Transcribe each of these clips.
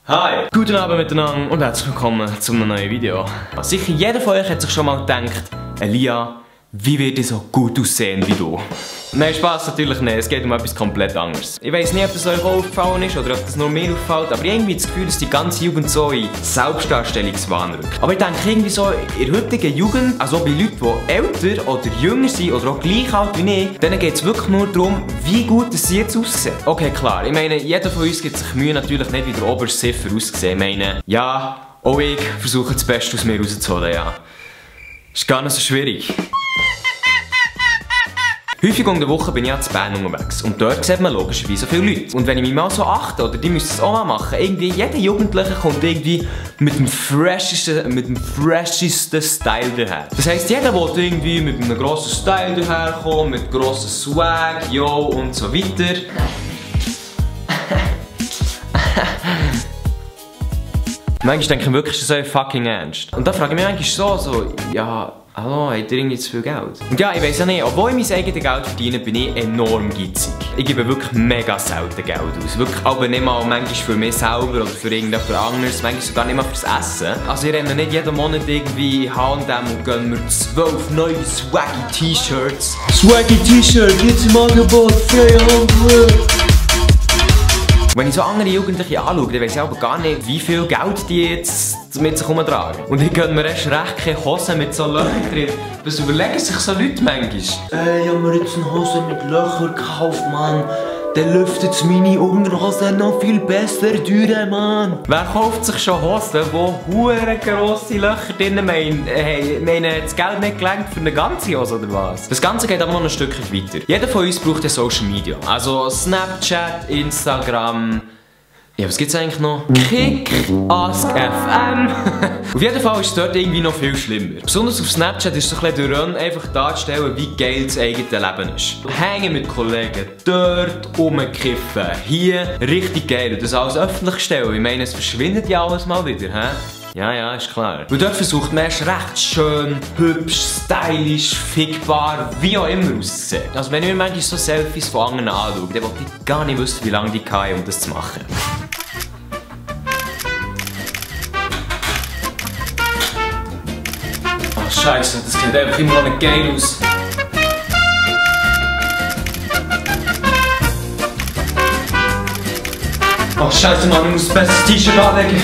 Hi! Guten Abend miteinander und herzlich willkommen zu einem neuen Video. Sicher jeder von euch hat sich schon mal gedacht, Elia, wie wird ich so gut aussehen wie du? Nein, Spaß natürlich nicht, es geht um etwas komplett anderes. Ich weiss nicht, ob das euch auch aufgefallen ist oder ob das nur mir auffällt, aber irgendwie habe ich das Gefühl, dass die ganze Jugend so in Selbstdarstellungswahn rückt. Aber ich denke irgendwie so, in der heutigen Jugend, also bei Leuten, die älter oder jünger sind oder auch gleich alt wie ich, denen geht es wirklich nur darum, wie gut sie jetzt aussehen. Okay, klar, ich meine, jeder von uns gibt sich Mühe, natürlich nicht wie der oberste Ziffer auszusehen. Ich meine, ja, auch ich versuche das Beste aus mir rauszuholen, ja. Ist gar nicht so schwierig. Häufig unter der Woche bin ich ja zu Bern unterwegs und dort sieht man logischerweise so viele Leute. Und wenn ich mich mal so achte, oder die müssen es auch mal machen, irgendwie jeder Jugendliche kommt irgendwie mit dem freshesten Style daher. Das heisst, jeder will irgendwie mit einem grossen Style daherkommen, mit grossen Swag, yo und so weiter. Manchmal denke ich wirklich, das ist fucking ernst. Und da frage ich mich eigentlich so, ja, hallo, habt ihr irgendwie zu viel Geld? Und ja, ich weiss ja nicht, obwohl ich mein eigenes Geld verdiene, bin ich enorm geizig. Ich gebe wirklich mega selten Geld aus. Wirklich, aber nicht mal manchmal für mich selber oder für irgendjemand anderes, manchmal sogar nicht mal fürs Essen. Also ich renne nicht jeden Monat irgendwie in H&M und gönne mir 12 neue swaggy T-Shirts. Swaggy T-Shirt, jetzt im Angebot, 300. Wenn ich so andere Jugendliche anschaue, dann weiss ich aber gar nicht, wie viel Geld die jetzt mit sich herumtragen. Und ich gönne mir erst recht keine Hose mit so Löchern drin. Was überlegen sich so Leute manchmal? Ich habe mir jetzt eine Hose mit Löchern gekauft, Mann. Dann lüftet meine Unterhose noch viel besser durch, Mann. Wer kauft sich schon Hosen, die hure grosse Löcher drin haben? Meinen das Geld nicht gelangt für eine ganze Hose oder was? Das Ganze geht aber noch ein Stückchen weiter. Jeder von uns braucht ja Social Media. Also Snapchat, Instagram. Ja, was gibt's eigentlich noch? Kick, Ask FM. Auf jeden Fall ist es dort irgendwie noch viel schlimmer. Besonders auf Snapchat ist es so ein bisschen der Run, einfach darzustellen, wie geil das eigene Leben ist. Hängen mit Kollegen, dort rumkiffen, hier richtig geil. Und das alles öffentlich stellen. Ich meine, es verschwindet ja alles mal wieder, hä? Ja, ist klar. Und dort versucht man erst recht schön, hübsch, stylisch, fickbar, wie auch immer auszusehen. Also wenn ich mir manchmal so Selfies von anderen anschaue, dann will ich gar nicht wissen, wie lange die hatten, um das zu machen. Oh Scheiße, das sieht einfach immer noch nicht geil aus. Oh Scheiße, Mann, ich muss das beste T-Shirt anlegen.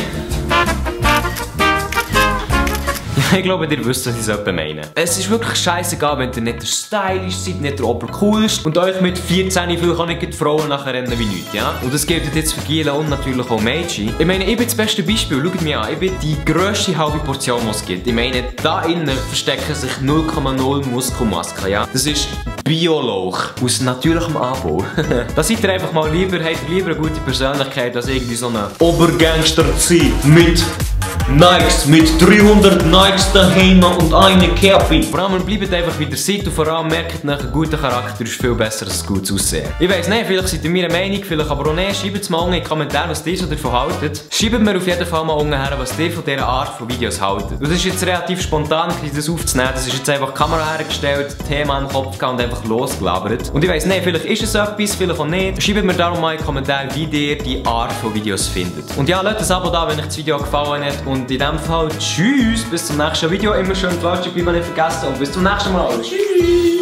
Ich glaube, ihr wisst, was ich so meine. Es ist wirklich scheißegal, wenn ihr nicht der stylisch seid, nicht der obercoolste und euch mit 14 viel kann nicht die Frauen nachher rennen wie nichts, ja? Und das gilt jetzt für Giela und natürlich auch Mädchen. Ich meine, ich bin das beste Beispiel, schaut mich an, ich bin die grösste halbe Portion, die es gibt. Ich meine, da innen verstecken sich 0,0 Muskelmaskeln, ja? Das ist Biolauch aus natürlichem Anbau. Da seid ihr einfach mal lieber, habt ihr lieber eine gute Persönlichkeit, als irgendwie so eine Obergangster zu sein mit Nikes, mit 300 Nikes daheim und eine Cappy. Vor allem bleibt einfach wie ihr seid und vor allem merkt nach ein guter Charakter ist viel besser als ein gutes Aussehen. Ich weiss nicht, vielleicht seid ihr meiner Meinung, vielleicht aber auch nicht. Schreibt es mal unten in die Kommentare, was ihr so davon haltet. Schreibt mir auf jeden Fall mal unten her, was ihr von dieser Art von Videos haltet. Und das ist jetzt relativ spontan, das aufzunehmen. Das ist jetzt einfach die Kamera hergestellt, Thema im Kopf gehabt und einfach losgelabert. Und ich weiss nicht, vielleicht ist es etwas, vielleicht auch nicht. Schreibt mir darum mal in die Kommentare, wie ihr die Art von Videos findet. Und ja, lasst ein Abo da, wenn euch das Video gefallen hat. Und in dem Fall tschüss, bis zum nächsten Video. Immer schön Plastik bleiben nicht vergessen und bis zum nächsten Mal. Tschüss!